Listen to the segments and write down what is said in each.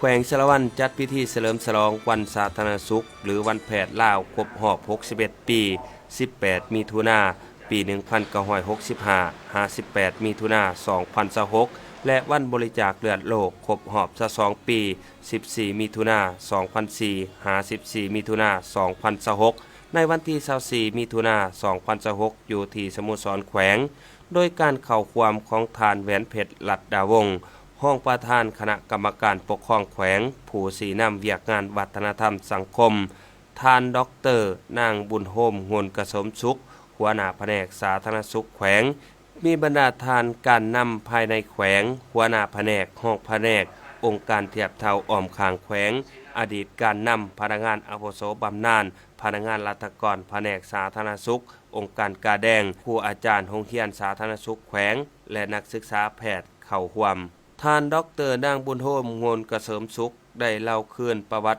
ວງສາລະວັນຈັດພິທີສະເຫຼີມສະຫຼອງວັນສາທາລະນະສຸກ ຫຼື ວັນແພດລາວ ຄົບຮອບຫົກສິບເອັດປີ ສິບແປດ ມິຖຸນາ ປີໜຶ່ງພັນເກົ້າຮ້ອຍຫົກສິບຫ້າ ຫາ ສິບແປດ ມິຖຸນາ ສອງພັນຊາວຫົກ ແລະ ວັນບໍລິຈາກເລືອດໂລກ ຄົບຮອບຊາວສອງປີ ສິບສີ່ ມິຖຸນາ ສອງພັນສີ່ ຫາ ສິບສີ່ ມິຖຸນາ ສອງພັນຊາວຫົກ ໃນວັນທີຊາວສີ່ ມິຖຸນາ ສອງພັນຊາວຫົກ ຢູ່ທີ່ສະໂມສອນແຂວງ ໂດຍການເຂົ້າຮ່ວມຂອງທ່ານ ແຫວນເພັດ ລັດດາວົງ ຮອງປະທານຄະນະກຳມະການປົກຄອງແຂວງ, ຜູ້ຊີ້ນຳວຽກງານວັດທະນະທຳສັງຄົມ, ທ່ານ ດອກເຕີ ນາງ ບຸນໂຮມ ໂຫງກະສົມສຸກ ຫົວໜ້າພະແນກສາທາລະນະສຸກແຂວງ, ມີບັນດາທ່ານການນຳພາຍໃນແຂວງ, ຫົວໜ້າພະແນກ, ຮອງພະແນກ, ອົງການທຽບເທົ່າອ້ອມຂ້າງແຂວງ, ອະດີດການນຳ, ພະນັກງານອາວຸໂສບຳນານ, ພະນັກງານລັດຖະກອນພະແນກສາທາລະນະສຸກ, ອົງການກາແດງ, ຄູອາຈານໂຮງຮຽນສາທາລະນະສຸກແຂວງ ແລະ ນັກສຶກສາແພດເຂົ້າຮ່ວມ. ທ່ານ ດອກເຕີ ນາງ ບຸນໂຮມ ໂຫງກະເສີມສຸກ ໄດ້ເລົ່າຄືນປະຫວັດ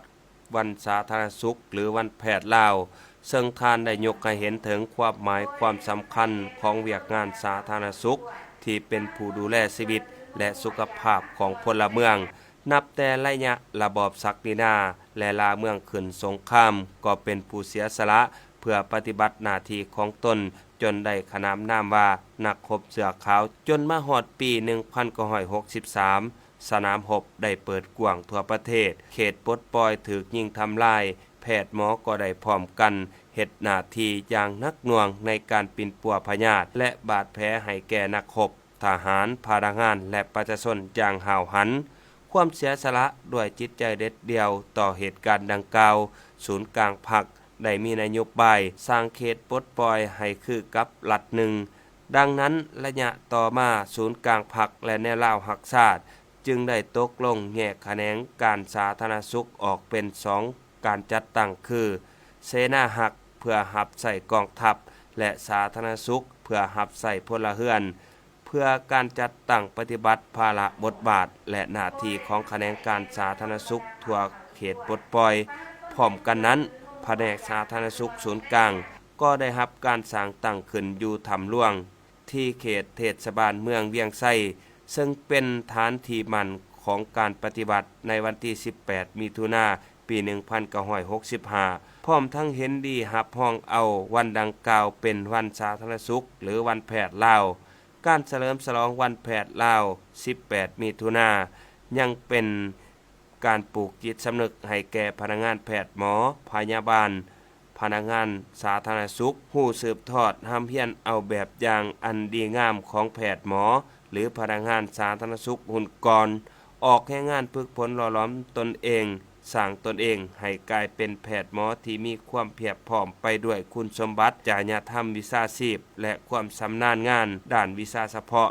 ວັນສາທາລະນະສຸກ ຫຼື ວັນແພດລາວ, ເຊິ່ງທ່ານໄດ້ຍົກໃຫ້ເຫັນເຖິງຄວາມໝາຍຄວາມສຳຄັນຂອງວຽກງານສາທາລະນະສຸກ ທີ່ເປັນຜູ້ດູແລຊີວິດ ແລະ ສຸຂະພາບຂອງພົນລະເມືອງ, ນັບແຕ່ໄລຍະລະບອບສັກດິນາ ແລະ ລ່າເມືອງຂຶ້ນສົງຄາມ ກໍເປັນຜູ້ເສຍສະຫຼະເພື່ອປະຕິບັດໜ້າທີ່ຂອງຕົນ, ຈົນໄດ້ຂະໜາມນາມວ່ານັກຮົບເສື້ອຂາວ, ຈົນມາຮອດປີໜຶ່ງພັນເກົ້າຮ້ອຍຫົກສິບສາມ ສະໜາມຮົບໄດ້ເປີດກວ້າງທົ່ວປະເທດ, ເຂດປົດປ່ອຍຖືກຍິງທຳລາຍ, ແພດໝໍກໍໄດ້ພ້ອມກັນເຮັດໜ້າທີ່ຢ່າງໜັກໜ່ວງໃນການປິ່ນປົວພະຍາດ ແລະ ບາດແຜໃຫ້ແກ່ນັກຮົບ, ທະຫານ, ພະນັກງານ ແລະ ປະຊາຊົນຢ່າງຫ້າວຫັນ. ຄວາມເສຍສະຫຼະດ້ວຍຈິດໃຈເດັດດ່ຽວຕໍ່ເຫດການດັ່ງກ່າວ, ສູນກາງພັກໄດ້ມີນະໂຍບາຍສ້າງເຂດປົດປ່ອຍໃຫ້ຄືກັບລັດໜຶ່ງ. ດັ່ງນັ້ນ, ໄລຍະຕໍ່ມາ, ສູນກາງພັກ ແລະ ແນວລາວຮັກຊາດ ຈຶ່ງໄດ້ຕົກລົງແຍກຂະແໜງການສາທາລະນະສຸກອອກເປັນສອງການຈັດຕັ້ງຄື ເສນາຮັກ ເພື່ອຮັບໃຊ້ກອງທັບ ແລະ ສາທາລະນະສຸກ ເພື່ອຮັບໃຊ້ພົນລະເຮືອນ, ເພື່ອການຈັດຕັ້ງປະຕິບັດພາລະບົດບາດ ແລະ ໜ້າທີ່ຂອງຂະແໜງການສາທາລະນະສຸກທົ່ວເຂດປົດປ່ອຍ. ພ້ອມກັນນັ້ນ, ພະແນກສາທາລະນະສຸກສູນກາງ ກໍໄດ້ຮັບການສ້າງຕັ້ງຂຶ້ນຢູ່ຖ້ຳຫຼວງ ທີ່ເຂດເທດສະບານເມືອງວຽງໄຊ, ເຊິ່ງເປັນຖານທີ່ໝັ້ນຂອງການປະຕິບັດໃນວັນທີສິບແປດ ມິຖຸນາ ປີໜຶ່ງພັນເກົ້າຮ້ອຍຫົກສິບຫ້າ ພ້ອມທັງເຫັນດີຮັບຮອງເອົາວັນດັ່ງກ່າວເປັນວັນສາທາລະນະສຸກ ຫຼື ວັນແພດລາວ. ການສະເຫຼີມສະຫຼອງວັນແພດລາວ ສິບແປດ ມິຖຸນາ ຍັງເປັນ ການປູກຈິດສຳນຶກໃຫ້ແກ່ພະນັກງານແພດໝໍ, ພະຍາບານ, ພະນັກງານສາທາລະນະສຸກ ຮູ້ສືບທອດຮ່ຳຮຽນເອົາແບບຢ່າງອັນດີງາມຂອງແພດໝໍ ຫຼື ພະນັກງານສາທາລະນະສຸກຮຸ່ນກ່ອນ, ອອກແຮງງານຝຶກຝົນຫຼໍ່ຫຼອມຕົນເອງ, ສ້າງຕົນເອງໃຫ້ກາຍເປັນແພດໝໍທີ່ມີຄວາມພຽບພ້ອມໄປດ້ວຍຄຸນສົມບັດ, ຈະຍະທຳວິຊາຊີບ ແລະ ຄວາມຊຳນານງານດ້ານວິຊາສະເພາະ.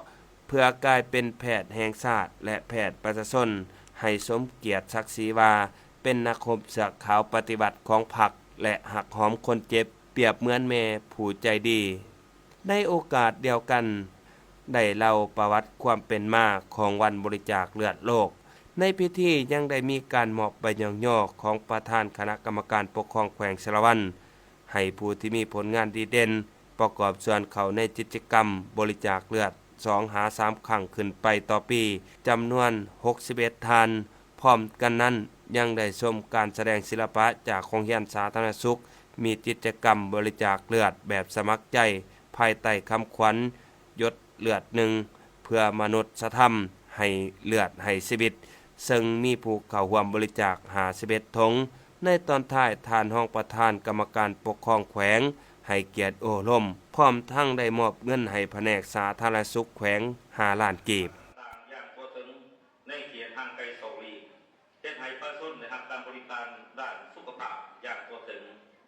ເພື່ອກາຍເປັນແພດແຫ່ງຊາດ ແລະ ແພດປະຊາຊົນ ໃຫ້ສົມກຽດສັກສີວ່າເປັນນັກຮົບເສື້ອຂາວປະຕິວັດຂອງພັກ ແລະ ຮັກຫອມຄົນເຈັບ ປຽບເໝືອນແມ່ຜູ້ໃຈດີ. ໃນໂອກາດດຽວກັນ ໄດ້ເລົ່າປະຫວັດຄວາມເປັນມາຂອງວັນບໍລິຈາກເລືອດໂລກ. ໃນພິທີຍັງໄດ້ມີການມອບໃບຍ້ອງຍໍຂອງປະທານຄະນະກຳມະການປົກຄອງແຂວງສາລະວັນ ໃຫ້ຜູ້ທີ່ມີຜົນງານດີເດັ່ນ ປະກອບສ່ວນເຂົ້າໃນກິດຈະກຳບໍລິຈາກເລືອດ ສອງຫາສາມຄັ້ງຂຶ້ນໄປຕໍ່ປີ ຈຳນວນຫົກສິບເອັດທ່ານ. ພ້ອມກັນນັ້ນ ຍັງໄດ້ຊົມການສະແດງສິລະປະຈາກໂຮງຮຽນສາທາລະນະສຸກ, ມີກິດຈະກຳບໍລິຈາກເລືອດແບບສະໝັກໃຈ ພາຍໃຕ້ຄຳຂວັນ ຢົດເລືອດໜຶ່ງ ເພື່ອມະນຸດສະທຳ ໃຫ້ເລືອດໃຫ້ຊີວິດ, ເຊິ່ງມີຜູ້ເຂົ້າຮ່ວມບໍລິຈາກຫ້າສິບເອັດຖົງ. ໃນຕອນທ້າຍ, ທ່ານຮອງປະທານກຳມະການປົກຄອງແຂວງ ໃຫ້ກຽດໂອ້ລົມ, ພ້ອມທັງໄດ້ມອບເງິນໃຫ້ພະແນກສາທາລະນະສຸກແຂວງຫ້າລ້ານກີບ. ຕ່າງໆຢ່າງທົ່ວເຖິງໃນເຂດຫ່າງໄກສອກຫຼີກ ເຮັດໃຫ້ປະຊາຊົນໄດ້ຮັບການບໍລິການດ້ານສຸຂະພາບຢ່າງທົ່ວເຖິງ.